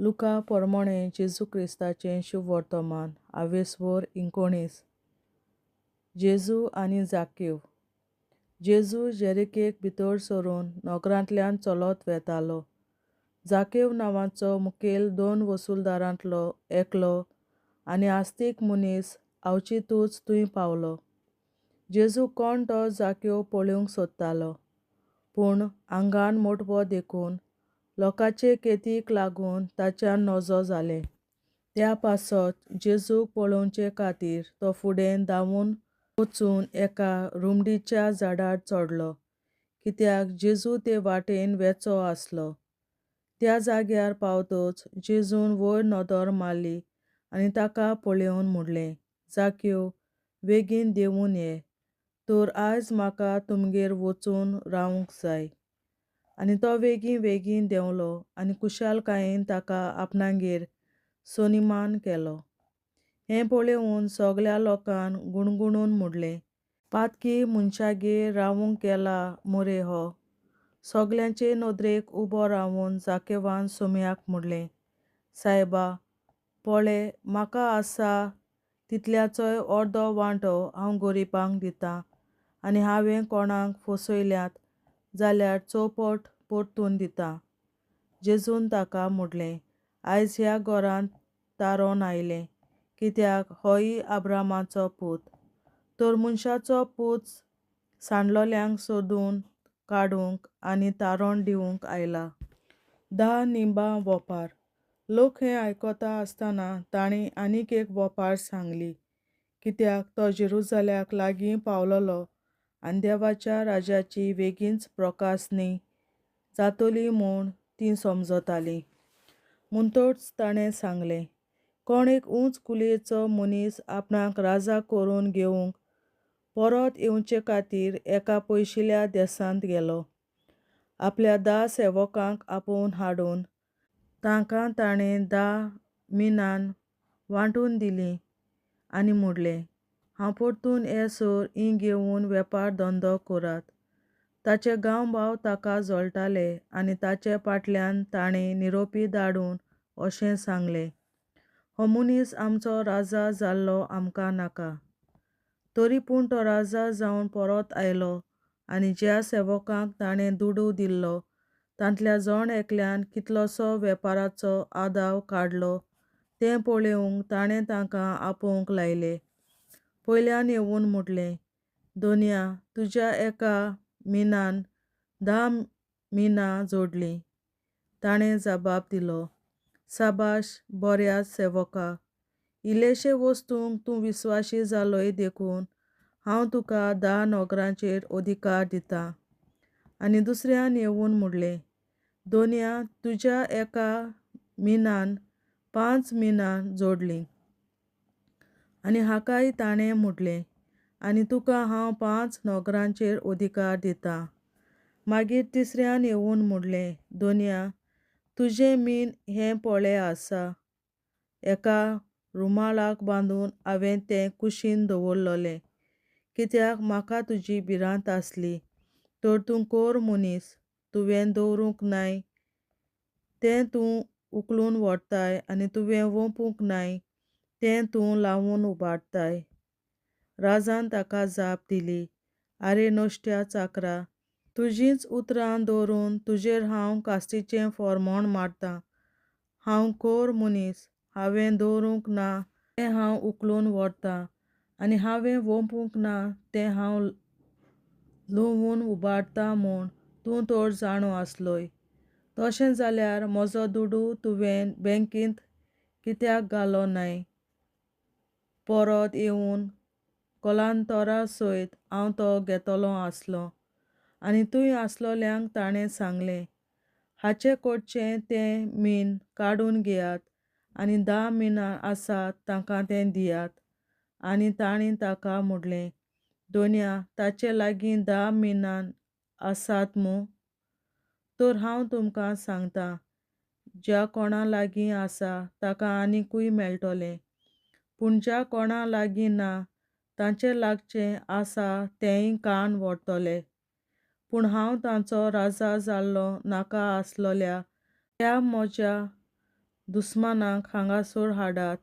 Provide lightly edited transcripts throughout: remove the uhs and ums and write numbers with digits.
लुका पोरमोणें जेजू क्रिस्ताचें शुभवर्तमान, आवेस्वोर 19. जेजू आनी जाकीव. जेजू जेरिकेक भितर सरून नगरांतल्यान चलत वेतालो. जाकेव नांवाचो मुखेल दोन वसुलदारांतलो एकलो आनी आस्तीक मनीस आवचितूच थंय पावलो. जेजू कोण तो जाकेव पळोवंक सोदतालो, पूण आंगान मोटवो देखून लोकांचे केतीक लागून ताच्यान नजो जालें. त्या पासत जेजूक पळोवचे खातीर तो फुडें धांवून वचून एका रुमडीच्या झाडार चडलो, कित्याक जेजू ते वाटेन वेचो आसलो. त्या जाग्यार पावतच जेजून वयर नदर मारली आनी ताका पळोवन म्हणलें, जाक्यो, बेगीन देंवून ये, तर आयज म्हाका तुमगेर वचून रावंक जाय. आनी तो वेगीं वेगीं देंवलो आनी खुशालकायेन ताका आपणागेर सनिमान केलो. हें पळोवन सगळ्या लोकान गुणगुणून म्हणलें, पातकी मनशागेर रावूंक गेला मुरे हो. सगळ्यांचे नदरेक उबो रावून जाकेवान सोम्याक म्हणलें, सायबा, पळे म्हाका आसा तितल्याचोय अर्दो वांटो हांव गरिबांक दितां आनी हांवें कोणाक फसयल्यात जाल्यार चौपट परतून दितां. जेजून ताका म्हणलें, आयज ह्या घरांत तारोन आयलें, कित्याक होय आब्रामाचो पूत. तर मनशाचो पूत सांडलोल्यांक सोदून काडूंक आनी तारण दिवंक आयला. धा निबां वोपार. लोक हें आयकता आसतना तांणी आनीक एक वोपार सांगली, कित्याक तो जेरुजाल्याक लागीं पावलोलो आनी देवाच्या राज्याची बेगीनच प्रकासणी जातली म्हूण तीं समजतालीं. म्हणटच ताणें सांगलें, कोण एक उंच कुलयेचो मनीस आपणाक राजा करून घेवंक परत येवचे खातीर एका पयशिल्या देसांत गेलो. आपल्या 10 सेवकांक आपोवन हाडून तांकां ताणें 10 मिनान वांटून दिलीं आनी म्हणलें, हांव परतून येसर हीं घेवन वेपार धंदो करात. ताचे गांवभाव ताका जळटाले आनी ताचे फाटल्यान ताणें निरोपी धाडून अशें सांगलें, हो मनीस आमचो राजा जाल्लो आमकां नाका. तरी पूण तो राजा जावन परत आयलो आनी ज्या सेवकांक ताणें दुडू दिल्लो तांतल्या जण एकल्यान कितलोसो वेपाराचो आदाव काडलो तें पळोवंक ताणें तांकां आपोवंक लायले. पयल्यान येवन म्हणलें, दोनया, तुज्या एका मिनान 10 मिनां जोडलीं. ताणें जबाब दिलो, साबाश बऱ्या सेवका, इल्लेशे वस्तूंक तूं विस्वाशी जालोय देखून हांव तुका 10 नगरांचेर अधिकार दितां. आनी दुसऱ्यान येवन म्हणलें, दोनया, तुज्या एका मिनान 5 मिनां जोडलीं. आनी हाकाय ताणें म्हणलें, आनी तुका हांव 5 नगरांचेर अधिकार दितां. मागीर तिसऱ्यान येवन म्हणलें, दोनया, तुजें मीन हें पळे आसा, एका रुमालाक बांदून हांवें तें कुशीन दवरलोलें, कित्याक म्हाका तुजी भिरांत आसली, तर तूं कोर मनीस, तुवें दवरूंक नाय तें तूं उखलून व्हरताय आनी तुवें वोंपूंक नाय तें तूं लावून उबारताय. राजान ताका जाप दिली, आरे नश्ट्या चाकरा, तुजींच उतरां दवरून तुजेर हांव कास्तीचें फॉर्मोण मारतां. हांव कोर मनीस, हांवें दवरूंक ना तें हांव उखलून व्हरतां आनी हांवें वोंपूंक ना तें हांव लुवून उबारतां म्हूण तूं तर जाणो आसलोय. तशें जाल्यार म्हजो दुडू तुवें बँकेंत कित्याक घालो नाय? परत येवन कोलांतरा सयत हांव तो घेतलो आसलो. आनी थंय आसलोल्यांक ताणें सांगलें, हाचे कडचें तें मीन काडून घेयात आनी 10 मिनां आसात तांकां तें दियात. आनी तांणी ताका म्हणलें, दोनया, ताचे लागीं 10 मिनां आसात मूं? तर हांव तुमकां सांगतां, ज्या कोणा लागीं आसा ताका आनिकूय मेळटलें, पूण ज्या कोणा लागीं ना तांचे लागचें आसा तेंय कान व्हरतले. पूण हांव तांचो राजा जाल्लो नाका आसलोल्या त्या म्हज्या दुस्मानांक हांगासर हाडात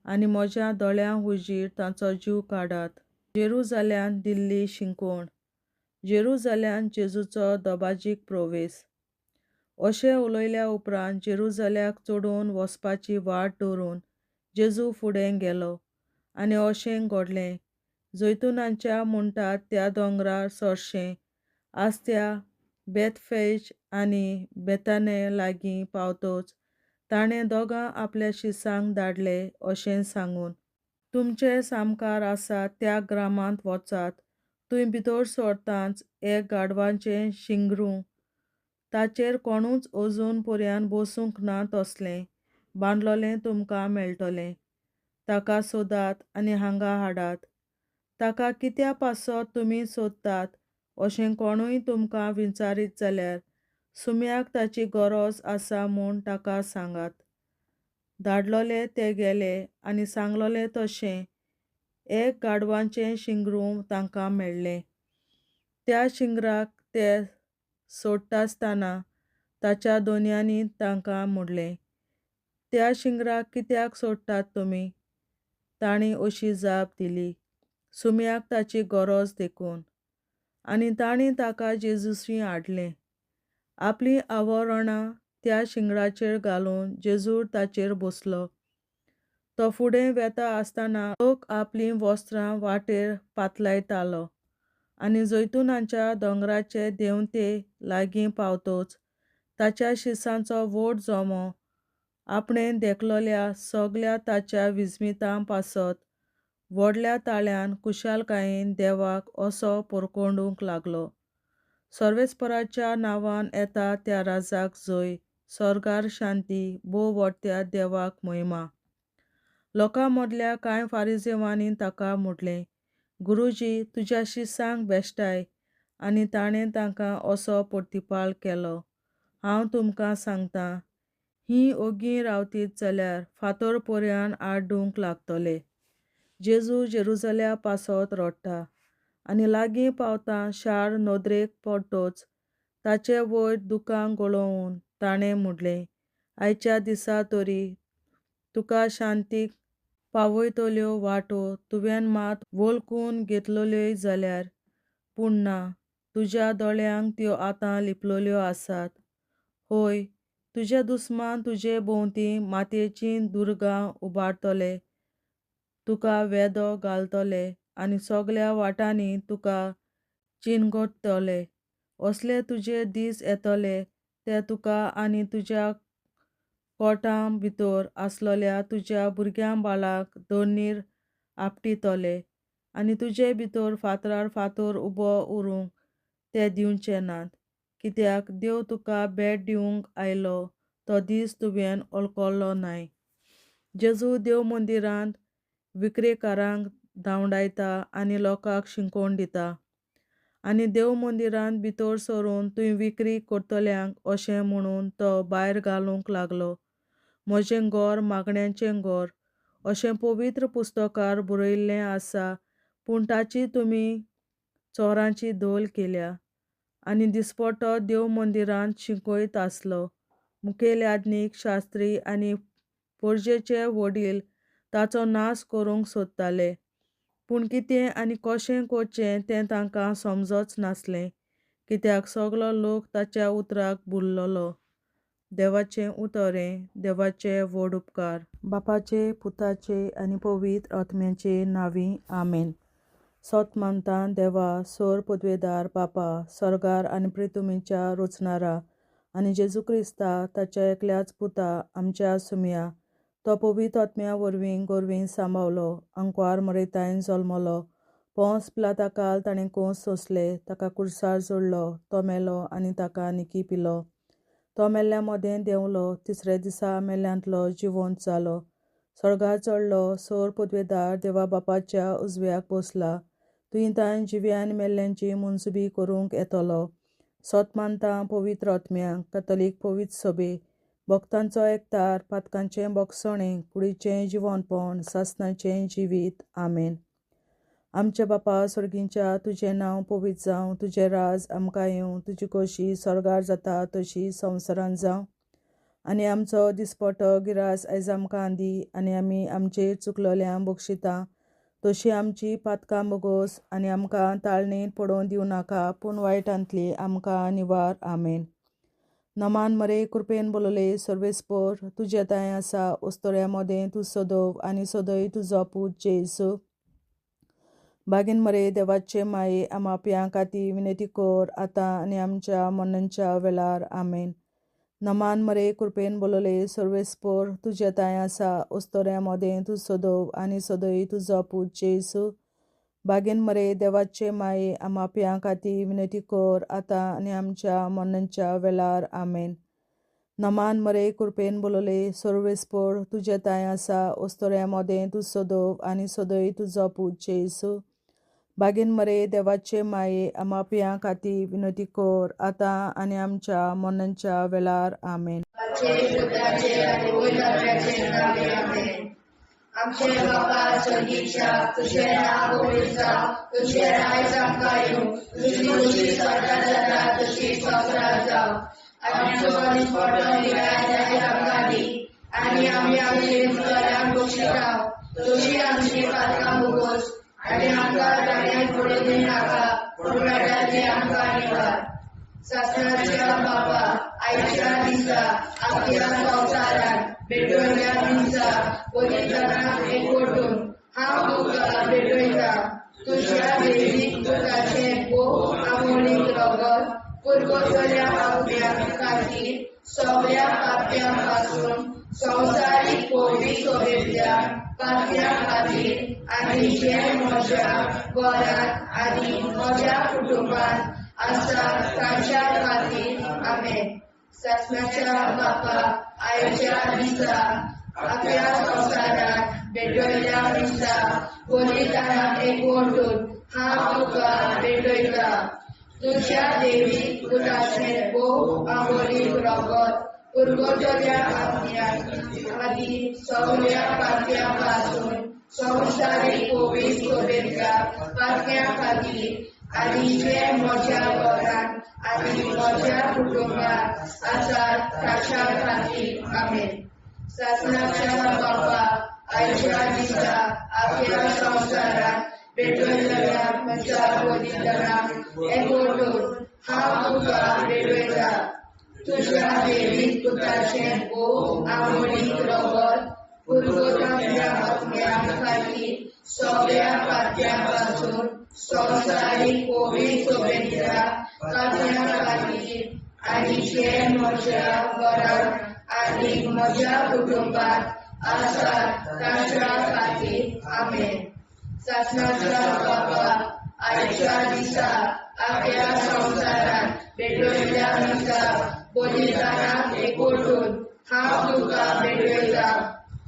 आनी म्हज्या दोळ्यां हुजीर तांचो जीव काडात. जेरुजाल्यांत दिल्ली शिंकोण. जेरुजाल्यांत जेजूचो दबाजीक प्रवेस. अशें उलयल्या उपरांत जेरुजाल्याक चडून वचपाची वाट धरून जेजू फुडें गेलो. आनी अशें घडलें, जैतुनाच्या म्हणटात त्या दोंगरार सरशें आसत्या बेतफेज आनी बेताने लागीं पावतच ताणें दोगां आपल्या शिसांक धाडले अशें सांगून, तुमचे सामकार आसा त्या ग्रामांत वचात, थंय भितर सरतांच एक गाडवाचें शिंगरूं, ताचेर कोणूच अजून पर्यान बसूंक ना तसलें बांदलोलें तुमकां मेळटलें. ताका सोदात आनी हांगा हाडात. ताका कित्या पासत तुमी सोदतात अशें कोणूय तुमकां विचारीत जाल्यार सुम्याक ताची गरज आसा म्हूण ताका सांगात. धाडलोले ते गेले आनी सांगलोले तशें एक गाडवाचें शिंगरूं तांकां मेळ्ळें. त्या शिंगराक ते सोडटासतना ताच्या दोनयांनी तांकां म्हणलें, त्या शिंगराक कित्याक सोडटात तुमी? तांणी अशी जाप दिली, सुम्याक ताची गरज देखून. आनी तांणी ताका जेजूशी हाडलें. आपलीं आवरणां त्या शिंगराचेर घालून जेजू ताचेर बसलो. तो फुडें वेता आसतना लोक आपलीं वस्त्रां वाटेर पातलायतालो. आनी जैतुनाच्या दोंगराचे देंवते लागीं पावतच ताच्या शिसांचो व्हड जमो आपणें देखलोल्या सगल्या ताच्या विस्मितां पासत व्हडल्या ताळ्यान खुशालकायेन देवाक असो परकोंडूंक लागलो, सर्वेस्पराच्या नांवान येता त्या राजाक जय, स्वर्गार शांती, भोव व्हडत्या देवाक महिमा. लोकां मदल्या कांय फारिजेवांनी ताका म्हटलें, गुरुजी, तुज्या शिसांक बेश्टाय. आनी ताणें तांकां असो प्रतिपाळ केलो, हांव तुमकां सांगतां, हीं ओगी रावतीत जाल्यार फातर पर्यान आड्डूंक लागतले. जेजू जेरुजाल्या पासत रडटा. आनी लागीं पावता शार नदरेक पडटच ताचे वयर दुकां गळोवन ताणें म्हणलें, आयच्या दिसा तरी तुका शांतीक पावयतल्यो वाटो तुवें मात वळखून घेतलोल्योय जाल्यार, पूण ना, तुज्या दोळ्यांक त्यो आतां लिपलोल्यो आसात. होय, तुजे दुस्मान तुजे भोंवती मातयेचीं दुर्गां उबारतले, तुका वेदो घालतले आनी सगल्या वाटांनी तुका चिनगोडटले. असले तुजे दीस येतले ते तुका आनी तुज्या कोटां भितर आसलोल्या तुज्या भुरग्यां बाळाक दोनीर आपटितले आनी तुजे भितर फातरार फातर उबो उरूंक ते दिवचे नात, कित्याक देव तुका भेट दिवंक आयलो तो दीस तुवें वळखलो नाय. जेजू देव मंदिरांत विक्रेकारांक धांवडायता आनी लोकांक शिंकोण दिता. आनी देव मंदिरांत भितर सरून थंय विक्री करतल्यांक अशें म्हणून तो भायर घालूंक लागलो, म्हजें घर मागण्याचें घर अशें पवित्र पुस्तकार बरयल्लें आसा, पूण ताची तुमी चोरांची धोल केल्या. आनी दिसपटो देव मंदिरांत शिकयत आसलो. मुखेल याज्ञीक, शास्त्री आनी परजेचे वडील ताचो नाश करूंक सोदताले, पूण कितें आनी कशें करचें तें तांकां समजच नासलें, कित्याक सगलो लोक ताच्या उतराक भुल्लोलो. देवाचें उतर हें देवाचे व्हड उपकार. बापाचे, पुताचे आनी पवित्र आत्म्याचे नांवी, आमेन. सत मानता देवा, सोर पदवेदार बापा, सर्गार आनी प्रितुमीच्या रचणारा आनी जेजू क्रिस्ता ताच्या एकल्याच पुता आमच्या सुमया, तो पवित्र आत्म्या वरवीं गोरवीं सांबावलो, अंकवार मरेतायन जल्मलो, पोंस पिलाताकाल ताणें कोंस सोंसले, ताका कुर्सार जोडलो, तो मेलो आनी ताका निकी पिलो. तो मेल्ल्या मदें देंवलो, तिसऱ्या दिसा मेल्ल्यांतलो जिवंत जालो, स्वर्गार चडलो, सोर पदवेदार देवा बापाच्या उजव्याक बसला, थंय ताण जिव्या आनी मेल्ल्यांची मुनसुबी करूंक येतलो. सत मानता पवित्र आत्म्याक, कथोलीक पवित्र सभे, भक्तांचो एकतार, पातकांचें बोगसणें, कुडीचें जिवनपण, सासणाचें जिवीत. आमेन. आमच्या बापा स्वर्गींच्या, तुजें नांव पवित्र जावं, तुजें राज आमकां येवं, तुजी खोशी स्वर्गार जाता तशी संवसारांत जावं. आनी आमचो दिसपटो गिरास आयज आमकां दी आनी आमी आमचे चुकलोल्यांक बक्षिता तशी आमची पातकां बोगोस आनी आमकां ताळणेंत पडोवन दिवं नाका पूण वायटांतली आमकां निवार. आमेन. नमान मरे कृपेन बोलले सर्वेस्पोर तुजे तांय आसा उस्तोऱ्या मोदें तूं सदोव आनी सदय तुजो पूत जेजू. बागीन मरे देवाचे माये आमाप्यां खातीर विनंती कर आतां आनी आमच्या मरणाच्या वेळार. आमेन. नमान मरे कृपेन बोलले सर्वेस्पोर तुजे तांय आसा उस्तोऱ्या मोदें तूं सदोव आनी सदय तुजो पूत जेजू. बागीन मरे देवाचे माये आमाप्यां खातीर विनंती कर आतां आनी आमच्या मरणाच्या वेळार. आमेन. नमान मरे कृपेन बोलले सर्वेस्पोर तुजे तांय आसा उस्तोऱ्या मोदें तूं सदोव आनी सदय तुजो पूत जेजू. बागीन मरे देवाचे माये आमाप्यां खातीर विनंती कर आतां आनी आमच्या मरणाच्या वेळार. आमेन. आमचे बापा स्वर्गीच्या तुझें नांव पवित्र जावं, तुझें राज आमकां येवं, तुजी खुशी स्वर्गात जाता तशी संवसारांत जावं. आमचो दिसपटो गिरास आयज आमकां दी आनी आमी आमचे चुकल्यांक बक्षिता तशी आमची पातकां बोगोस आनी आमकां ताळण्यांत पडूं दिनाका पूण वायटांतली आमकां निवार. सासणाच्या बापा आयच्या दिसा आख्या संवसारांत भेटवल्या दिसा बलिदानाक एकवटून हांव तुका भेटयता तुज्या देवीक पुताचें भोव आमोलीक रगत पुर्वजल्या आत्म्या खातीर सगळ्या पाप्यां पासून संवसारीक पयली सोबेतल्या पात्या खातीर आनी जे म्हज्या घरांत आनी म्हज्या कुटुंबांत आसा तांच्या खातीर. आमेन. सासणाच्या बापा आयच्या दिसा आपल्या संवसारांत भेटयल्या दिसा बलिदानाक एकवटून हांव तुका भेटयता तुज्या देवी पुताचें भोव आमोलीक रगत पुर्वजल्या आत्म्या खातीर सगळ्या पात्यां पासून संवसारीक पयली सोबेतल्या पात्यां खातीर आनी जे म्हज्या घरांत आनी म्हज्या कुटुंबांत आसात ताच्या खातीर. आमेन. सासणाच्या बापा आयच्या दिसा आख्या संवसारांत भेटयतल्या म्हज्या बलिदानाक एकवटून हांव तुका भेटयता तुज्या देवीक पुताचें भोव आमोलीक रगत पुर्वजांच्या आत्म्या खातीर सगळ्या पात्यां पासून संवसारीक पयली सोबेतल्या पात्यां खातीर आनी जे म्हज्या घरांत आनी म्हज्या कुटुंबांत आसात तांच्या खातीर. आमेन. सासणाच्या बापा आयच्या दिसा आख्या संवसारांत भेटयल्या दिसा बलिदानाक एकवटून हांव तुका भेटयता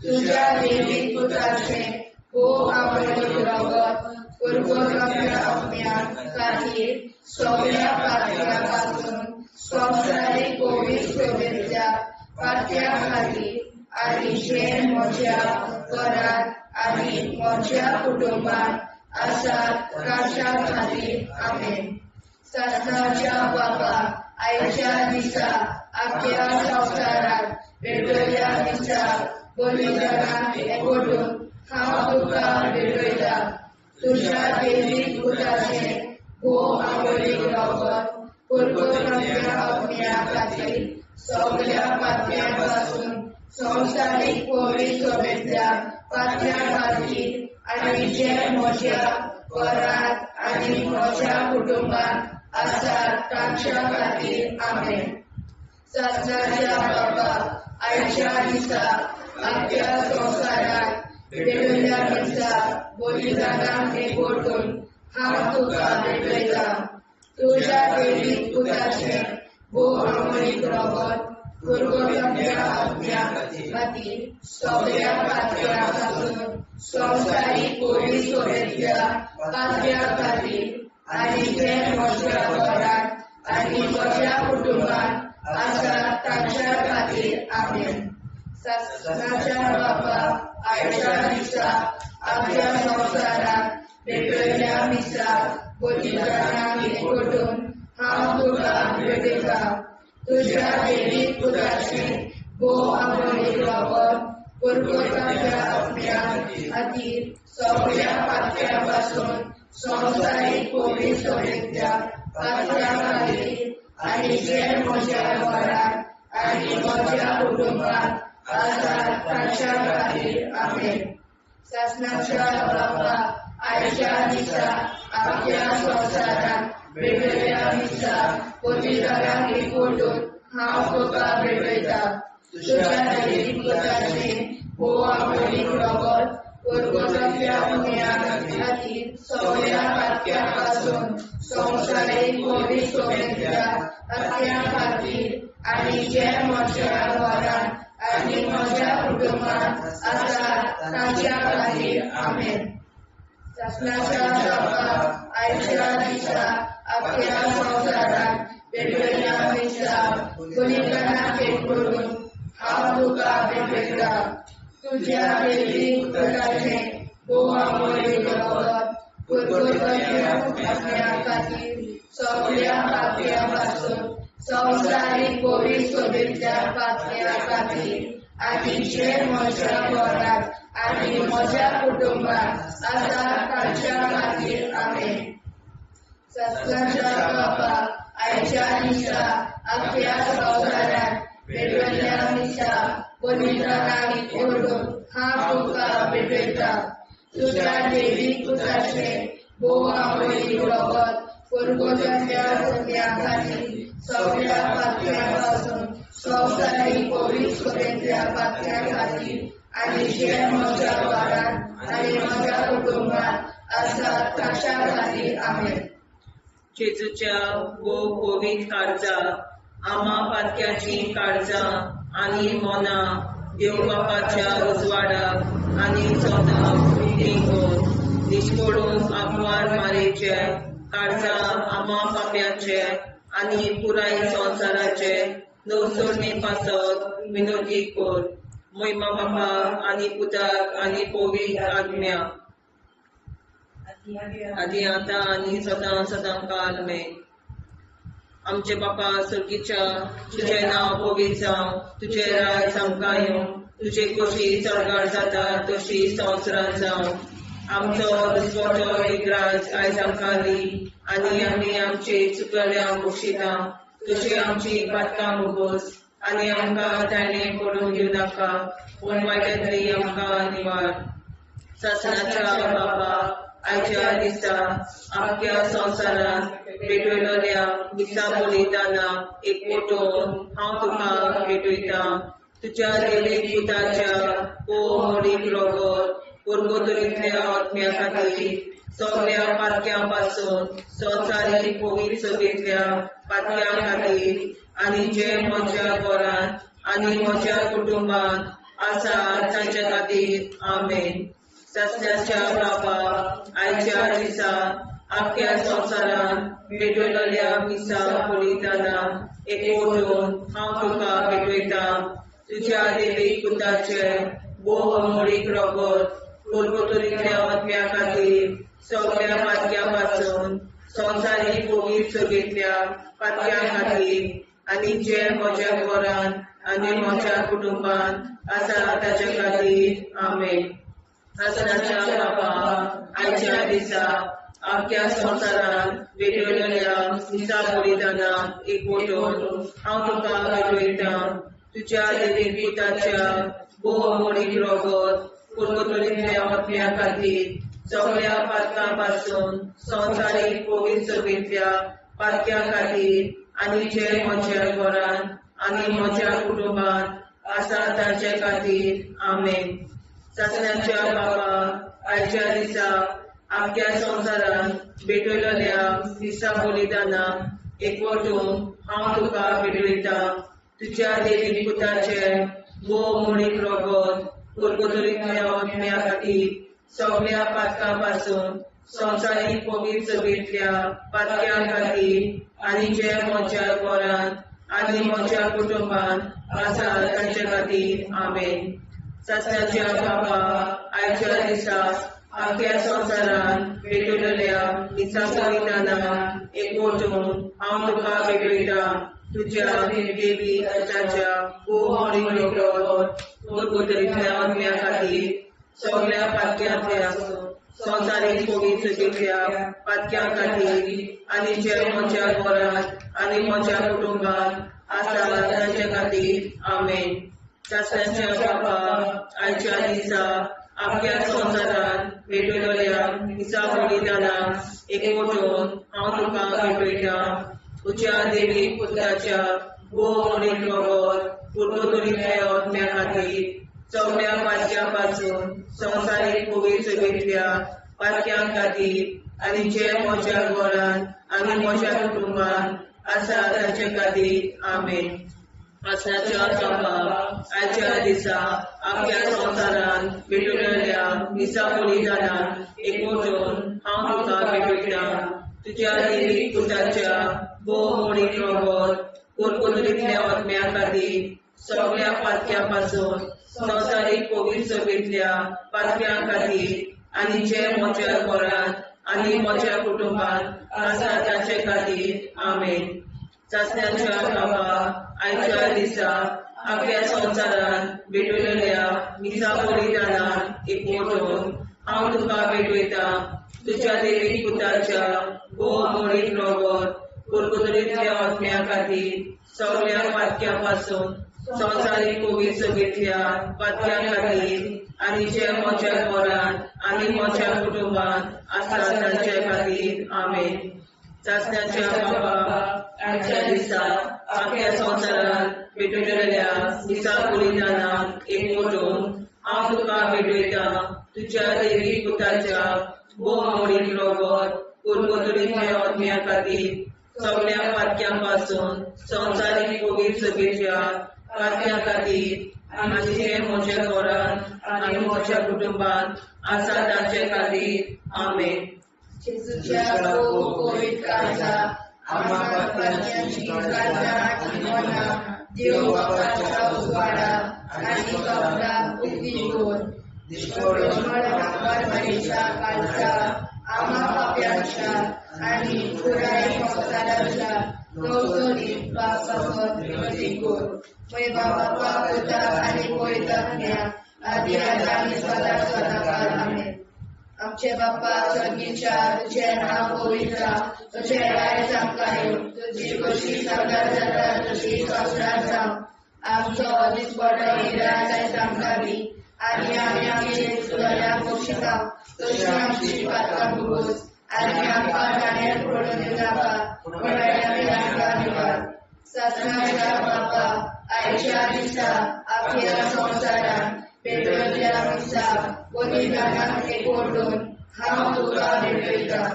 तुज्या देवीक पुताचें भोव आमोलीक रगत पुर्वजांच्या आत्म्या खातीर सगळ्या पात्यां पासून संवसारीक पयली सोबेतल्या पात्यां खातीर आनी जे म्हज्या घरांत आनी म्हज्या कुटुंबांत आसात तांच्या खातीर. आमेन. सासणाच्या बापा आयच्या दिसा आख्या संवसारांत भेटयल्या दिसा बलिदानाक एकवटून हांव तुका भेटयता तुज्या देवीक पुताचें भोव आमोलीक रगत पुर्वजांच्या आत्म्या खातीर सगळ्या पात्यां पासून संवसारीक पयली सोबेतल्या पात्यां खातीर आनी जे म्हज्या घरांत आनी म्हज्या कुटुंबांत आसात तांच्या खातीर. आमेन. सासणाच्या बापा आयच्या दिसा आख्या संवसारांत भेटयल्या दिसा बलिदानाक एकवटून हांव तुका भेटयता तुज्या देवीक पुताचें भोव आमोलीक रगत पुर्वजांच्या आत्म्या खातीर सगळ्या पात्यां पासून संवसारीक पयली सोबेतल्या पात्यां खातीर आनी जे म्हज्या घरांत आनी म्हज्या कुटुंबांत आसात तांच्या खातीर. आमेन. सासणाच्या बापा आयच्या दिसा आमच्या संवसारांत भेटयल्या मिसा बलिदानाक एकवटून हांव तुका भेटयता तुज्या देवीक पुताचें भोव आमोलीक रगत पुरपुरताच्या आत्म्या खातीर सगळ्या पातक्यां पासून संवसारीक पवित्र सभेंतल्या पातक्यां खातीर आनी जे म्हज्या घरांत आनी म्हज्या कुटुंबांत आसात तांच्या खातीर. आमेन. सासणाच्या बापा, आयच्या दिसा आमच्या संवसारांत वेगवेगळ्या दिसा पवित्रांक एकवटून हांव तुका भेटयता. तुज्या देवीक पुताचें भोव आमोलीक रगत पुरगोतांतल्या पुण्या खातीर सगळ्या पातक्यां पासून संवसारीक पवित्र सभेंतल्या पातक्यां खातीर आनी जे म्हज्या घरांत आनी म्हज्या कुटुंबांत आसात तांच्या खातीर. आमेन. सासणाच्या बापा, आयच्या दिसा आख्या संवसारांत वेगवेगळ्या दिसा बलिदानाक एकवटून हांव तुका भेटयता. तुज्या देवी पुताचें भोव आमोलीक रगत पुरपुरताच्या आत्म्या खातीर सगळ्या पातक्यां पासून संवसारीक पवित्र सभेंतल्या पातक्यां खातीर आनी जे म्हज्या घरांत आनी म्हज्या कुटुंबांत आसात तांच्या खातीर. आमेन. सासणाच्या बापा, आयच्या दिसा आख्या संवसारांत वेगवेगळ्या दिसा बलिदानाक एकवटून हांव तुका भेटयता. तुज्या देवी पुताचें भोव आमोलीक रगत पुरगोतांतल्या पुण्या खातीर सगळ्या पातक्यां पासून संवसारीक पवित्र सभेंतल्या पातक्यां खातीर आनी जे म्हज्या घरांत आनी म्हज्या कुटुंबांत आसात तांच्या खातीर. आमेन. जेजूच्या भोव पवित्र काळजा, आमा पातक्याचीं काळजां आनी मनां देव बापाच्या उजवाडाक आनी स्वताक उक्तीं कर. निश्कोडून आंकवार मारेचे काळजां आमा पाप्याचे आनी पुराय संवसाराचे नवसरणे पासत विनोदी कर. मोहिमा बापा आनी पुताक आनी पवित्र आत्म्या, आदी आतां आनी सदां सदां काल मेन. आमचे बापा स्वर्गीच्या, तुजें नांव पवित्र जावं, तुजें राज आमकां येवं, तुजे खोशी स्वर्गार जाता तशी संवसारांत जावं. आमचो दुसरो एक राज आयज आमकां दी आनी आमी आमचे चुकल्या बक्षिता तशी आमची पातकां मुगोस आनी आमकां ताणें पडून घेवं नाका, पूण वायटांतली आमकां निवार. सासणाच्या बापा, आयच्या दिसा आमच्या संवसारांत भेटयलेल्या मिसा बलिदानाक एकवटून हांव तुका भेटयता. तुज्या देवीक पुताच्या भोव मोडीक रगत पुरगोतरींतल्या आत्म्या खातीर सगळ्या पातक्यां पासून संवसारीक पवित्र सभेंतल्या पातक्यां खातीर आनी जे म्हज्या घरांत आनी म्हज्या कुटुंबांत आसा तांच्या खातीर. आमेन. सासणाच्या बापा, आयच्या दिसा आख्या संवसारांत भेटयलेल्या मिसा बलिदानाक एकवटून हांव तुका भेटयता. तुज्या देवीक पुताचें भोव अमोलीक रगत पुरगोतरींतल्या आत्म्या खातीर सगळ्या पातक्यां पासून संवसारीक पवित्र सभेंतल्या पातक्यां खातीर आनी जे म्हज्या घरांत आनी म्हज्या कुटुंबांत आसा ताच्या खातीर. आमेन. सासणाच्या बापा, आयच्या दिसा आख्या संवसारांत भेटयलेल्या मिसा बलिदानाक एकवटून हांव तुका भेटयता. तुज्या देवीक पुताच्या भोव अमोलीक रगत पुरगोतरींतल्या आत्म्या खातीर सगळ्या पातकां पासून संवसारीक पवित्र सभेंतल्या पातक्यां खातीर आनी जे म्हज्या घरांत आनी म्हज्या कुटुंबांत आसा तांचे खातीर. आमेन. सासणाच्या बापा, आयच्या दिसा आख्या संवसारांत भेटयलेल्या मिसा बलिदानाक एकवटून हांव तुका भेटयता. तुज्या देवी पुताचें भोव मोडीक रगत पुरगोतरींतल्या आत्म्या खातीर सगळ्या पातकां पासून संवसारीक पवित्र सभेंतल्या पातक्यां खातीर आनी जे म्हज्या घरांत आनी म्हज्या कुटुंबांत आसा तांचे खातीर. आमेन. सासणाच्या बापा, आयच्या दिसा आख्या संवसारांत भेटयलेल्या मिसा बलिदानाक एकवटून हांव तुका भेटयता. तुज्या देवी पुताच्या भोव मोडीक रगत पुरपुतरींतल्या आत्म्या खातीर सगळ्या पातक्यांतल्या संवसारीक पवित्र सभेंतल्या पातक्यां खातीर आनी जे म्हज्या घरांत आनी म्हज्या कुटुंबांत आसा तांचे खातीर. आमेन. सासणाच्या बापा, आयच्या दिसा आख्या संवसारांत भेटयतल्या मिसा बलिदानाक एकवटून हांव तुका भेटयतां. तुज्या देवी पुताच्या भोव मोडीक रगत पुरपुतरींतल्या आत्म्या खातीर सगळ्या पातक्यां पासून संवसारीक पवित्र सभेंतल्या पातक्यां खातीर आनी जे म्हज्या घरांत आनी म्हज्या कुटुंबांत आसा तांचे खातीर. आमेन. आसनाच्या बापा, आयच्या दिसा आख्या संवसारांत भेटयतल्या मिसा बलिदानाक एकवटून हांव तुका भेटयतां. तुज्या देवी पुताच्या भोव मोडीक रगत पुरपुतरींतल्या आत्म्या खातीर सगळ्या पातक्यां पासून संवसारीक पवित्र सभेंतल्या पातक्यां खातीर आनी जे म्हज्या घरांत आनी म्हज्या कुटुंबांत आसा तांचे खातीर. आमेन. सासणाच्या बापा, आयच्या दिसा आख्या संवसारांत भेटयतल्या मिसा बलिदानाक एकवटून हांव तुका भेटयतां. तुज्या देवी पुताच्या भोव मोडीक रगत पुरपुतरींतल्या आत्म्या खातीर सगळ्या पातक्यां पासून संवसारीक पवित्र सभेंतल्या पातक्यां खातीर आनी जे म्हज्या घरांत आनी म्हज्या कुटुंबांत आसा तांचे खातीर. आमेन. सासणाच्या बापा, आयच्या दिसा आख्या संवसारांत भेटयतल्या मिसा बलिदानाक एकवटून हांव तुका भेटयतां. तुज्या देवी पुताच्या भोव मोडीक रगत पुरपुतरींतल्या आत्म्या खातीर सगळ्या पातक्यां पासून संवसारीक पवित्र सभेच्या पातक्यां खातीर आनी जे म्हज्या घरांत आनी म्हज्या कुटुंबांत आसा तांचे खातीर. आमेन. जेजूच्या भोव पवित्र काळजा, आम्हा पातक्यांची काळजां आनी मनां देव बापाच्या उजवाडा आनी कपलाक उक्ती दवर. मरणाच्या काळजा, आम्हा पाप्यांच्या आनी पुराय संवसाराच्या गवसणीत पासत मदीं कर. मय बापा, पुता आनी पवित्र आत्म्या, आदी आतां आनी सदां सदां काळ. आमेन. आमचे बाप्पा स्वर्गीच्या, तुझें नांव पवित्र जावं, तुजें राज आमकां येवं, तुजी खोशी स्वर्गार जाता तशी संवसारांत जावं. आमचो दिसपडो इराज आयज आमकां दी, आनी आमी आमचे चुकल्यांक बक्षिता तशी आमची पातकां भोगोस, आनी आमकां जाण्यार पडून दिवनाका, पूण आमकां निवार. सासणाच्या बापा, आयच्या दिसा आख्या संवसारांत पेटयतल्या मिसा बलिदानाक एकवटून हांव तुका भेटयतां.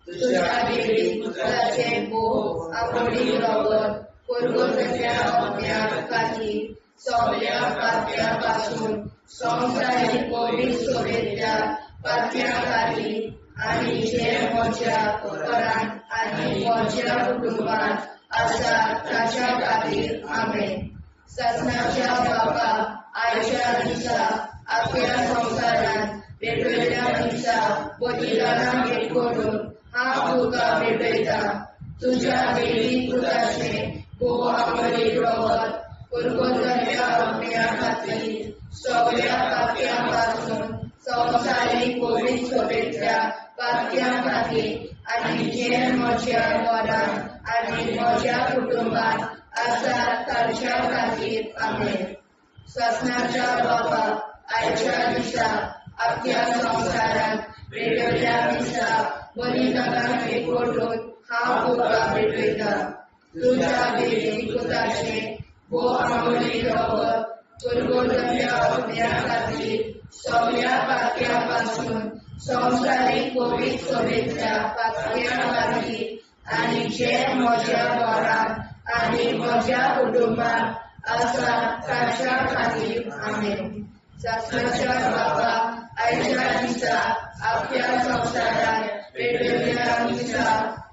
तुज्या देवी पुताचें भोव आमोडीक रगत पुरगुतल्या आत्म्या खातीर सगळ्या पातक्यां पासून संवसारीक पवित्र सभेंतल्या पातक्यां खातीर आनी जे म्हज्या घरांत आनी म्हज्या कुटुंबांत आसा ताच्या खातीर. आमेन. सासणाच्या बापा, आयच्या दिसा आख्या संवसारांत पेटयतल्या मिसा बलिदानाक एकवटून हांव तुका भेटयतां. तुज्या देवी पुताचें भोव आमोडीक रगत पुरगुतल्या आत्म्या खातीर सगळ्या पातक्यां पासून संवसारीक पवित्र सभेंतल्या पातक्यां खातीर आनी जे म्हज्या घरांत आनी म्हज्या कुटुंबांत आसा तांच्या खातीर. आमेन. सासणाच्या बापा, आयच्या दिसा आख्या संवसारांत पेटयतल्या मिसा बलिदानाक एकवटून हांव तुका भेटयतां. तुज्या देवी पुताचें भोव आमोडीक रगत पुरगुतल्या आत्म्या खातीर सगळ्या पातक्यां पासून संवसारीक पवित्र सभेंतल्या पातक्यां खातीर आनी जे म्हज्या घरांत आनी म्हज्या कुटुंबांत आसा ताच्या खातीर. आमेन. सासणाच्या बापा, आयच्या दिसा आख्या संवसारांत पेटयतल्या मिसा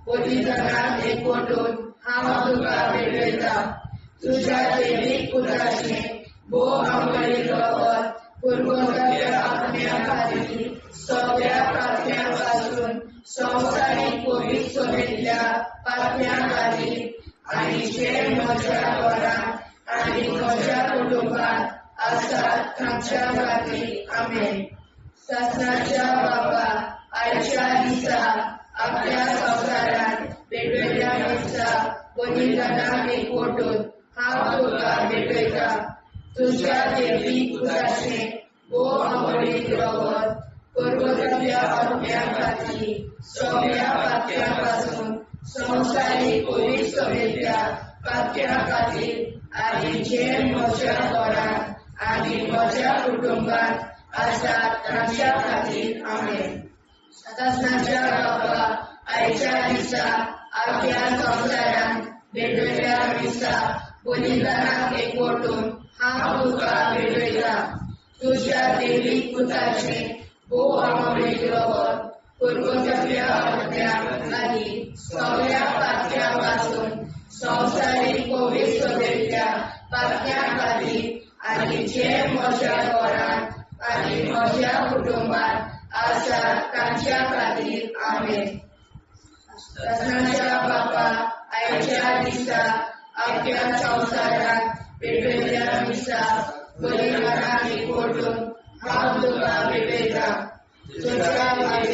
बलिदानाक एकवटून हांव तुका भेटयतां. तुज्या देवीक पुताचें भोव आमोडीक रगत पुरगुतल्या आत्म्या खातीर सगळ्या पातक्यां पासून संवसारीक पवित्र सभेंतल्या पातक्यां खातीर आनी जे म्हज्या घरांत आनी म्हज्या कुटुंबांत आसात तांच्या खातीर. आमेन. सासणाच्या बाबा, आयच्या दिसा आपल्या संवसारांत वेगवेगळ्या मिसा बलिदानाक एकवटून हांव तुका भेटयता. तुज्या देवी पुताचें भोव आवडीक रगत पर्वतांतल्या आत्म्या खातीर सगळ्या पात्यां पासून संवसारीक कोवीड सभेंतल्या पात्यां खातीर आनी जे म्हज्या घरांत आनी म्हज्या कुटुंबांत आसात तांच्या खातीर. आमेन. सासणाच्या बाबा, आयच्या दिसा आपल्या संवसारांत वेगवेगळ्या मिसा बलिदानाक एकवटून हांव तुका भेटयता. तुज्या देवी पुताचें भोव आवडीक रगत पर्वतांतल्या आत्म्या खातीर सगळ्या पात्यां पासून संवसारीक कोवीड सभेंतल्या पात्यां खातीर आनी जे म्हज्या घरांत आनी म्हज्या कुटुंबांत आसात तांच्या खातीर. आमेन. सासणाच्या बाबा, आयच्या दिसा आपल्या संवसारांत वेगवेगळ्या मिसा बलिदानाक एकवटून हांव तुका भेटयता. तुज्या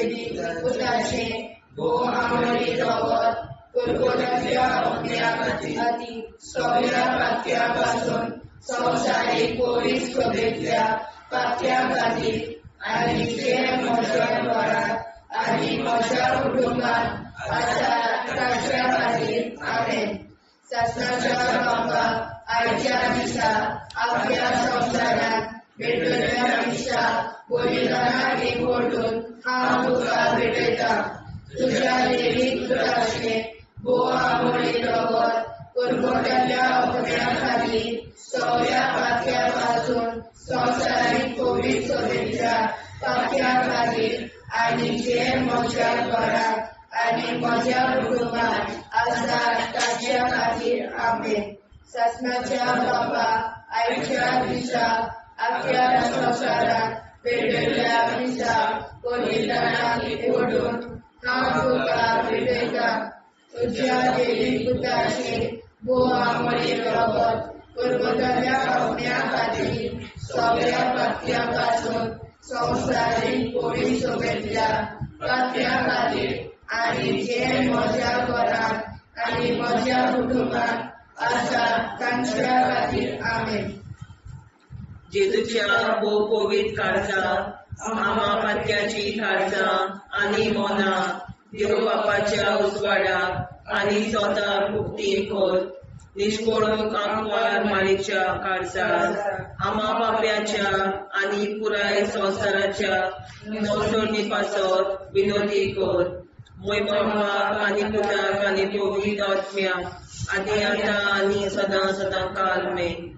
देवी पुताचें भोव आवडीक रगत पर्वतांतल्या आत्म्या खातीर सगळ्या पात्यां पासून संवसारीक कोवीड सभेंतल्या पात्यां खातीर आनी जे म्हज्या घरांत आनी म्हज्या कुटुंबांत आसात तांच्या खातीर. आमेन. सासणाच्या बाबा, आयच्या दिसा आपल्या संवसारांत वेगवेगळ्या मिसा बलिदानाक एकवटून हांव तुका भेटयता. तुज्या देवी पुताचें भोव आवडीक रगत पर्वतांतल्या आत्म्या खातीर सगळ्या पात्यां पासून संवसारीक कोवीड सभेंतल्या पात्यां खातीर आनी जे म्हज्या घरांत आनी म्हज्या कुटुंबांत आसात तांच्या खातीर. आमेन. सासणाच्या बाबा, आयच्या दिसा आपल्या संवसारांत वेगवेगळ्या मिसा बलिदानाक एकवटून हांव तुका भेटयता. तुज्या देवी पुताचें भोव आवडीक रगत पर्वतांतल्या आत्म्या खातीर सगळ्या पात्यां पासून संवसारीक कोवीड सभेंतल्या पात्यां खातीर आनी जे म्हज्या घरांत आनी म्हज्या कुटुंबांत आसात तांच्या खातीर. आमेन. जेजूच्या भोव पवित्र काळजा, आमा पात्याची काळजां आनी मनां देव बापाच्या उजवाडाक आनी स्वताक मुक्ती कर. निश्कोळूंक आंकवार मारीच्या काळजार, आमा पाप्याच्या आनी पुराय संवसाराच्या नवसोडणी पासत विनोदी कर. मोय बापाक आनी पुताक आनी पवित्र आत्म्याक आदी आतां आनी सदां सदां काल मेन.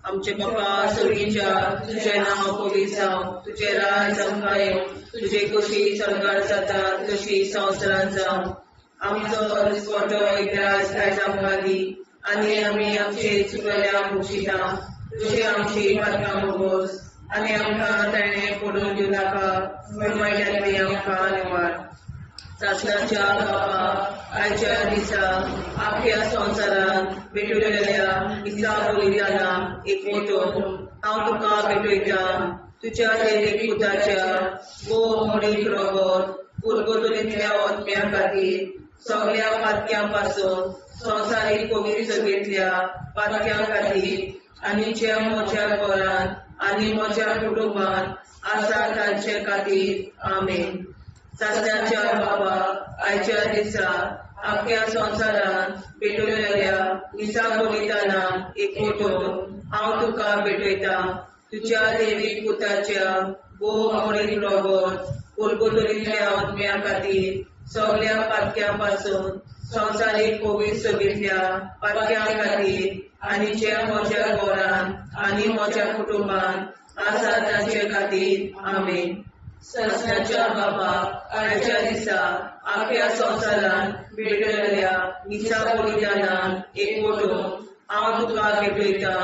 आमचे बापा स्वर्गीच्या, तुजें नांव पवित्र जावं, तुजें राज आमकां येवं, तुजे कशी स्वर्गार जाता तशी संवसारांत जावं. आमचो दिसपटो इतिहास आयज आमकां दी आनी आमी आमचे चुकल्या मुक्षिता तुजे आमची पातकां मोगोस आनी आमकां ताणें पडून दिवं नाका, पूण वायटांतली आमकां निवार. सासणाच्या बापा, आयच्या दिसा आख्या संवसारांत भेटवलेल्या मिसा बलिदानाक एकवटून हांव तुका भेटयता. तुज्या देवी पुताच्या भोव मोडीक रगत पुर्गतुरींतल्या आत्म्या खातीर सगळ्या पातक्यां पासून संवसारीक कोवीड सभेंतल्या पातक्यां खातीर आनी जे म्हज्या घरांत आनी म्हज्या कुटुंबांत आसा तांचे खातीर. आमेन. सासणाच्या बाबा, आयच्या दिसा आख्या संवसारांत पेटवलेल्या मिसा बलिदानाक एकवटून हांव तुका भेटयता. तुज्या देवी पुताच्या भोव मोडीक रगत पुर्गुतुरींतल्या आत्म्या खातीर सगळ्या पातक्यां पासून संवसारीक कोवीड सभेंतल्या पातक्यां खातीर आनी जे म्हज्या घरांत आनी म्हज्या कुटुंबांत आसा तांचे खातीर. आमेन. सासणाच्या बाबा, आयच्या दिसा आख्या संवसारांत भेटवलेल्या मिसा बलिदानाक एकवटून हांव तुका भेटयता.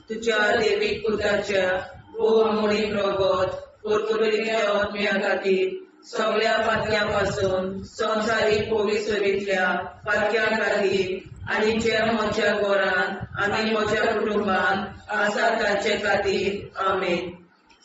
तुज्या देवी पुताच्या भोव मोडीक रगत पुर्तुगेजाच्या आत्म्या खातीर सगळ्या पातक्यां पासून संवसारीक पवित्रतेतल्या पातक्यां खातीर आनी जे म्हज्या घरांत आनी म्हज्या कुटुंबांत आसा तांचे खातीर. आमेन.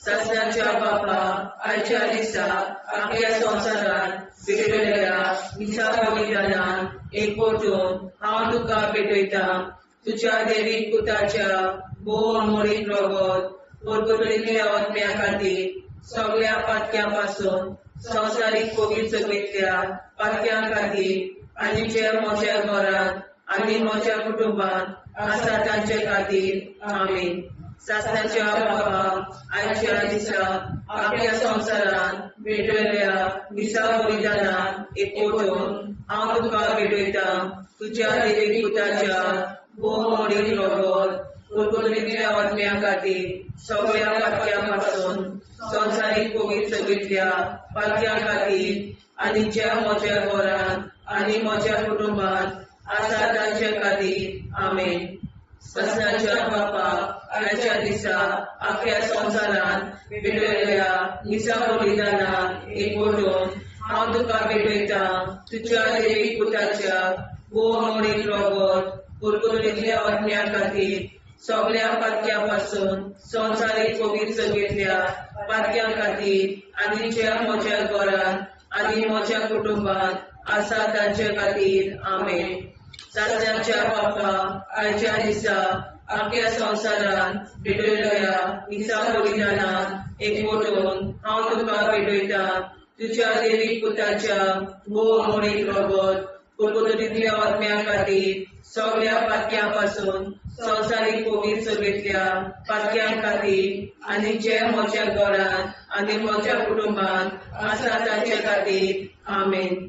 सासणाच्या बापा, आयच्या दिसा आपल्या संवसारांत भेटयलेल्या मिसा बलिदानान एकवटून हांव तुका भेटयतां तुज्या देवी पुताच्या भोव अमोलीक रगत परगटयिल्ल्या आत्म्या खातीर सगळ्या पातक्यां पासून संवसारीक पवित्रतेतल्या पातक्यां खातीर आनी जे म्हज्या घरांत आनी म्हज्या कुटुंबांत आसा तांचे खातीर. आमेन. सासणाच्या बापा, आयच्या दिसा आपल्या संवसारांत भेटयलेल्या मिसा बलिदानान एकवटून हांव तुका भेटयतां तुज्या देवी पुताच्या भोव मोडीक रगत परगटयिल्ल्या आत्म्या खातीर सगळ्या पातक्यां पासून संवसारीक पवित्रतेतल्या पातक्यां खातीर आनी ज्या म्हज्या घरांत आनी म्हज्या कुटुंबांत आसा तांचे खातीर. आमेन. सासणाच्या बापा, आयच्या दिसा आख्या संवसारांत भेटयलेल्या मिसा बलिदानान एकवटून हांव तुका भेटयतां तुज्या देवी पुताच्या भोव अमोलीक रगत परगटयिल्ल्या आत्म्या खातीर सगळ्या पातक्यां पासून संवसारीक पवित्रतेतल्या पातक्यां खातीर आनी ज्या म्हज्या घरांत आनी म्हज्या कुटुंबांत आसा तांचे खातीर. आमेन. सासणाच्या बापा, आयच्या दिसा आख्या संवसारांत भेटयलेल्या मिसा बलिदानान एकवटून हांव तुका भेटयतां तुज्या देवी पुताच्या भोव अमोलीक रगत परगटयिल्ल्या आत्म्या खातीर सगळ्या पातक्यां पासून संवसारीक पवित्रतेतल्या पातक्यां खातीर आनी जे म्हज्या घरांत आनी म्हज्या कुटुंबांत आसा तांचे खातीर. आमेन.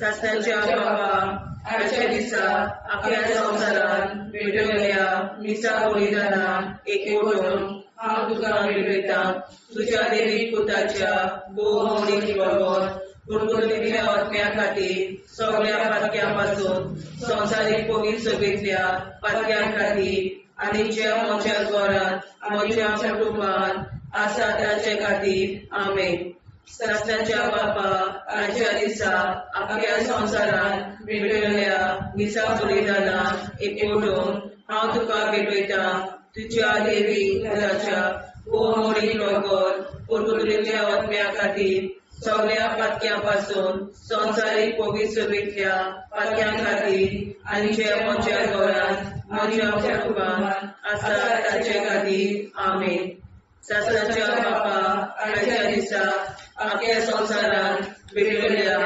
सासणाच्या बापा, आयच्या दिसा आख्या संवसारांत भेटयलेल्या मिसा बलिदानान एकवटून हांव तुका भेटयतां तुज्या देवी पुताच्या भोव अमोलीक रगत परगटयिल्ल्या आत्म्या खातीर सगळ्या पातक्यां पासून संवसारीक पवित्रतेतल्या पातक्यां खातीर आनी ज्या म्हज्या घरांत म्हज्या कुटुंबांत आसा तांचे खातीर. आमेन. सासणाच्या बापा, आयच्या दिसा आख्या संवसारांत भेटयलेल्या मिसा बलिदानान एकवटून हांव तुका भेटयतां तुज्या देवी पुताच्या भोव अमोलीक रगत परगटयिल्ल्या आत्म्या खातीर सगळ्या पातक्यां पासून संवसारीक पवित्रतेतल्या पातक्यां खातीर आनी जे म्हज्या घरांत म्हज्या कुटुंबांत आसा तांचे खातीर. आमेन. सासणाच्या बापा, आयच्या दिसा आख्या संवसारांत भेटयलेल्या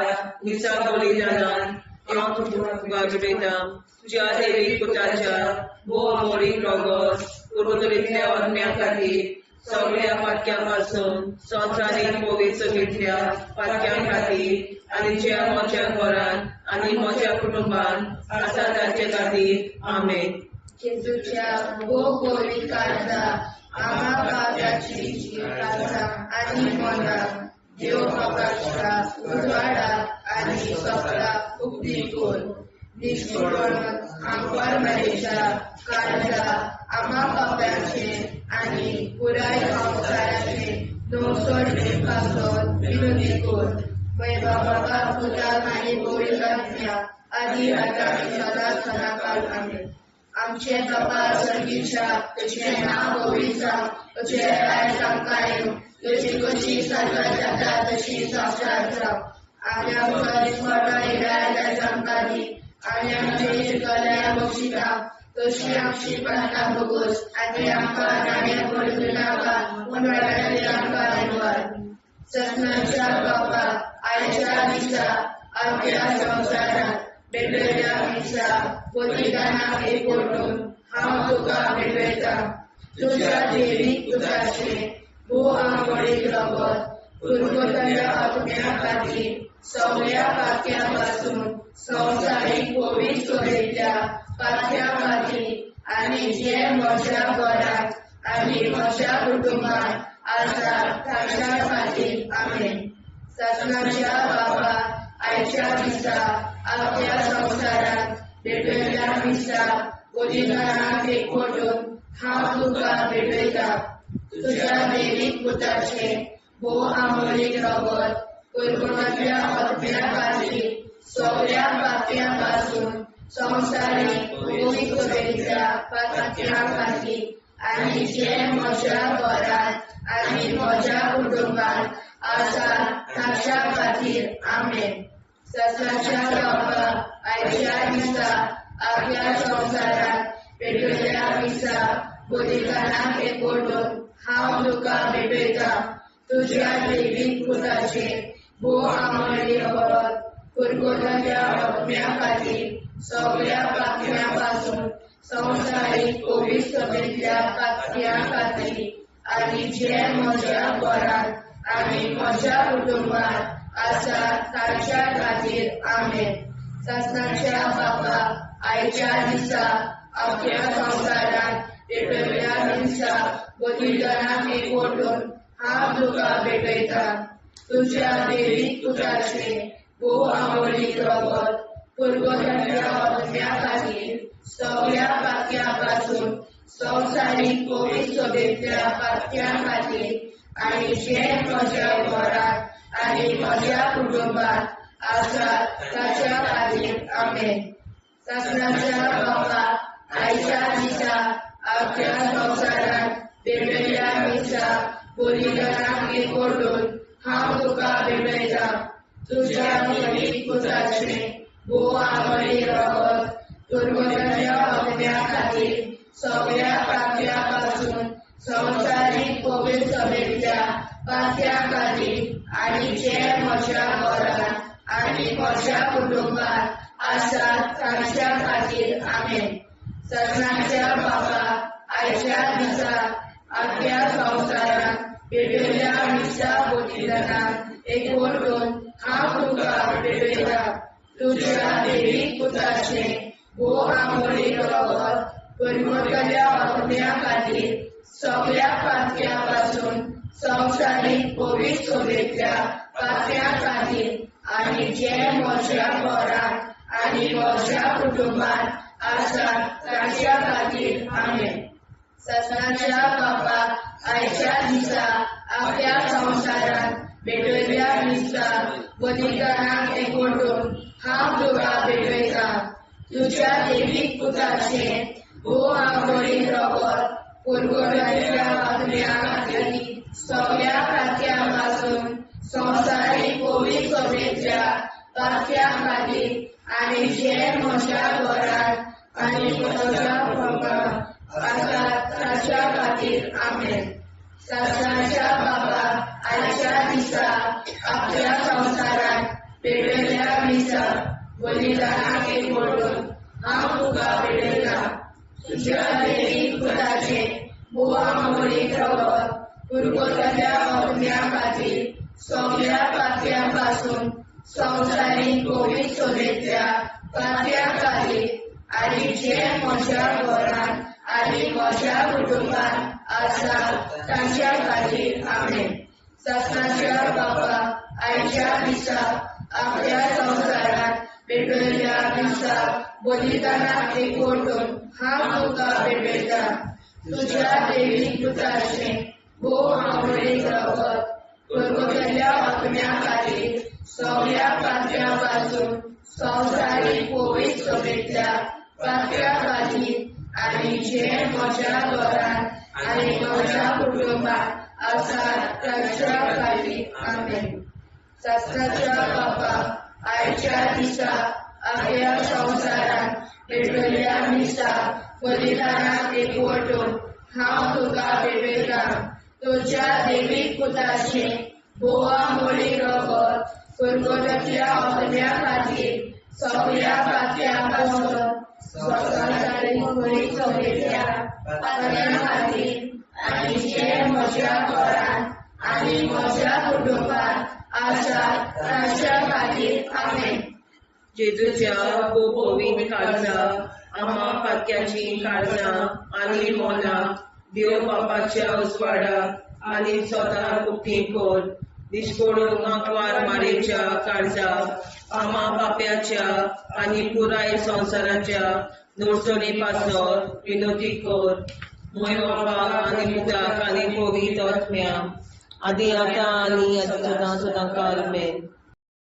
मिसा बलिदानान हांव तुका भेटयतां तुज्या देवी पुताच्या भोव अमोलीक रगत परगटयिल्ल्या आत्म्या खातीर सगळ्या पातक्यां पासून संवसारीक पवित्रतेतल्या पातक्यां खातीर आनी ज्या म्हज्या घरांत आनी म्हज्या कुटुंबांत आसा तांचे खातीर. आमेन. जेजूच्या भोव पवित्र काळजा, आम्हा पाप्याची काळजां आनी मनां देव बापाच्या उजवाडाक आनी स्वताक उक्ती कर. निश्कोळून आमकां मरेच्या काळजा, आम्हा पाप्याचे आनी पुराय संवसाराचे नवसोडणे पासत विनंती कर. पै बाबा, पुताक आनी पवित्र आत्म्या, आदी आतां आनी सदांच सदांकाळ. आमेन. आमचे बापा स्वर्गीच्या, तुजें नांव पवित्र जावं, तुजें राज आमकां येवं, तुजी कशी स्वर्गात जाता तशी संवसारांत जावं. आनी आमकां दिसवडो येयल्यार आयज आमकां दी, आनी आमचे चुकल्यार बक्षिता तशी आमची प्रार्थना भोगोस, आनी आमकां नाण्या पडूं नाका, पूण वायटांतल्यान आमकां निवार. सपनाच्या बापा, आयच्या दिसा आमच्या संवसारांत भेटयल्या मिसा बलिदानाक एकवटून हांव तुका भेटयतां तुज्या देवी पुताचें भोव आमोडीक रगत पुर्वतल्या आत्म्या खातीर सगळ्या पातक्यां पासून संवसारीक पवित्र चलयतल्या पातक्यां खातीर आनी जे म्हज्या घरांत आनी म्हज्या कुटुंबांत आसा ताच्या खातीर. आमेन. सासणाच्या बाबा, आयच्या दिसा आपल्या संवसारांत भेटयल्या मिसा बलिदानाक एकवटून हांव तुका भेटयतां तुज्या देवीक पुताचें भोव आमोलीक रगत पुरवणाच्या आत्म्या खातीर सगळ्या पाप्यां पासून संवसारीक पवित्रतेच्या पात्यां खातीर आनी जे म्हज्या घरांत आनी म्हज्या कुटुंबांत आसा ताच्या खातीर. आमेन. सासणाच्या बापा, आयच्या दिसा आख्या संवसारांत पेटयल्ल्या मिसा बलिदानाक एकवटून हांव तुका भेटयतां. तुज्या देवीक पुताचें भोव आमोळी रगत पुरगोताच्या आत्म्या खातीर सगळ्या पात्यां पासून संवसारीक पवित्र सभेंतल्या पात्यां खातीर आनी जे म्हज्या घरांत आनी म्हज्या कुटुंबांत आसा ताच्या खातीर. आमेन. सासणाच्या बापा, आयच्या दिसा आख्या संवसारांत पेटयल्ल्या मिसा बलिदानाक एकवटून हांव तुका भेटयतां. तुज्या देवीक पुताचें भोव आमोळीक रगत पुरगोताच्या आत्म्या खातीर सगळ्या पात्यां पासून संवसारीक पवित्र सभेंतल्या पात्यां खातीर आनी जे म्हज्या घरांत आनी म्हज्या कुटुंबांत आसा ताच्या खातीर. आमेन. सासणाच्या बापा, आयच्या दिसा आख्या संवसारांत पेटयल्ल्या मिसा बलिदानाक एकवटून हांव तुका भेटयतां. तुज्या देवीक पुताचें भोव आमोळी रगत पुरगोताच्या आत्म्या खातीर सगळ्या पात्यां पासून संवसारीक पवित्र सभेंतल्या पात्यां खातीर आनी जे म्हज्या घरांत आनी म्हज्या कुटुंबांत आसा तांच्या खातीर. आमेन. सासणाच्या बापा, आयच्या दिसा आख्या संवसारांत पेटयल्ल्या मिसा बलिदानाक एकवटून हांव तुका भेटयतां. तुज्या देवीक पुताचें भोव आमोळी रगत पुरगोताच्या आत्म्या खातीर सगळ्या पात्यां पासून संवसारीक पवित्र सभेंतल्या पात्यां खातीर आनी जे म्हज्या घरांत आनी म्हज्या कुटुंबांत आसा ताच्या खातीर. आमेन. सासणाच्या बापा, आयच्या दिसा आख्या संवसारांत पेटयल्ल्या मिसा बलिदानाक एकवटून हांव तुका भेटयतां. तुज्या देवीक पुताचें भोव आमोळी रगत पुरगोताच्या आत्म्या खातीर सगळ्या पात्यां पासून संवसारीक पवित्र सभेंतल्या पात्यां खातीर आनी जे म्हज्या घरांत आनी म्हज्या कुटुंबांत आसा ताच्या खातीर. आमेन. सासणाच्या बापा, आयच्या दिसा आख्या संवसारांत पेटयल्ल्या मिसा बलिदानाक एकवटून हांव तुका भेटयतां. तुज्या देवीक पुताचें भोव आमोळीक रगत पुरगोताच्या आत्म्या खातीर सगळ्या पात्यां पासून संवसारीक पवित्र सभेंतल्या पात्यां खातीर आनी जे म्हज्या घरांत आनी म्हज्या कुटुंबांत आसा तांच्या खातीर. आमेन. सासणाच्या बापा, आयच्या दिसा आख्या संवसारांत पेटयल्ल्या मिसा बलिदानाक एकवटून हांव तुका भेटयतां. तुज्या देवीक पुताचें भोव आमोळीक रगत पुरगोताच्या आत्म्या खातीर सगळ्या पात्यां पासून संवसारीक पवित्र सभेंतल्या पात्यां खातीर आनी जे म्हज्या घरांत आनी म्हज्या कुटुंबांत आसा ताच्या खातीर. आमेन. सासणाच्या बापा, आयच्या दिसा आख्या संवसारांत पेटयल्ल्या मिसा बलिदानाक एकवटून हांव तुका भेटयतां. तुज्या देवीक पुताचें भोव आमोळी रगत पुरगोताच्या आत्म्या खातीर सगळ्या पात्यां पासून संवसारीक पवित्र सभेंतल्या पात्यां खातीर आनी जे म्हज्या घरांत आनी म्हज्या कुटुंबांत आसा ताच्या खातीर. आमेन. जेजूच्या भोव काळजा आम्हा पातक्याची काळजां आनी मोनां देव बापाच्या उजवाडाक आनी स्वता उक्ती कर. दिश्कोडून आंकवार मारेच्या काळजा आम्हा पाप्याच्या आनी पुराय संवसाराच्या नोडसणी पासत विनोती कर. मोय बापाक आनी पुताक आनी पवित्र आत्म्याक आदी आतां आनी सदां सदां काल मेन.